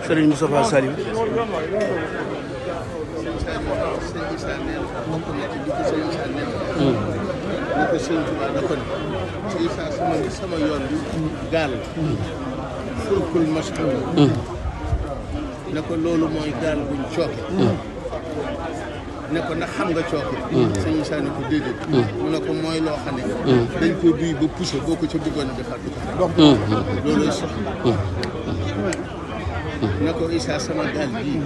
Serigne Moustapha Saliou ni ko sëñ Tuubaa da ko ne ci Isaa sama yoon bi gaal fulkul mashhuur ne ko loolu mooy gaal buñ cooke ne ko ndax xam nga cooke sëñ Isaa ne ko déedéet mu ne ko mooy loo xam ne dañ ko duy ba poussé boo ko ca bëggoon a defaat du ko looluy soxla ne ko Isaa sama gaal bii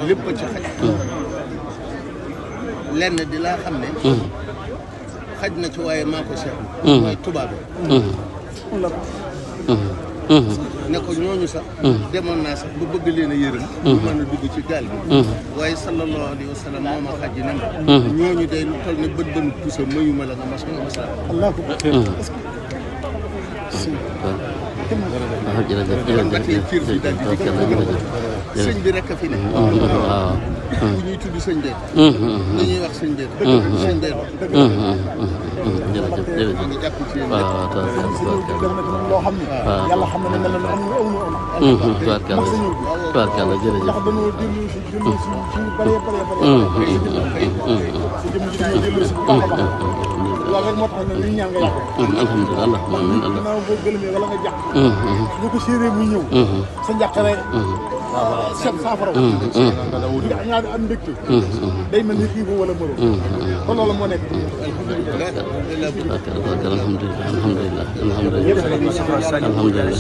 lépp a ci xaj lenn di laa xam ne xaj na ci waaye maa ko seetlu mooy tubaab ne ko ñooñu sax demoon naa sax ba bëgg leen a yërëm mën a dugg ci gaal bi waaye sallallahu alayhi wa sallam moo ma xaj yi ne ma ñooñu day lu toll ne bët bënu pusa mayuma la nga mas sëñ bi rek a fi ne bu ñuy tudd sëñ Béthio dañuy wax sëñ Béthio sëñ Béthio jërëjëf ngi jàpp ci yéen waaw loo xam ne yàlla xam ne mel na tubaarkàlla jërëjëf ndax dañoo dellu si ci bëree dellu si bu baax a baax loolu rek moo tax ñu ñaan nga yàq alhamdulilah ginnaaw boo gëlëmee wala nga jàq bu ko séeree muy ñëw sa njàqare seen saafara ndax ñaari am mbégte day mel ni xiifu wala mëro kon loolu moo nekk alhamdulilah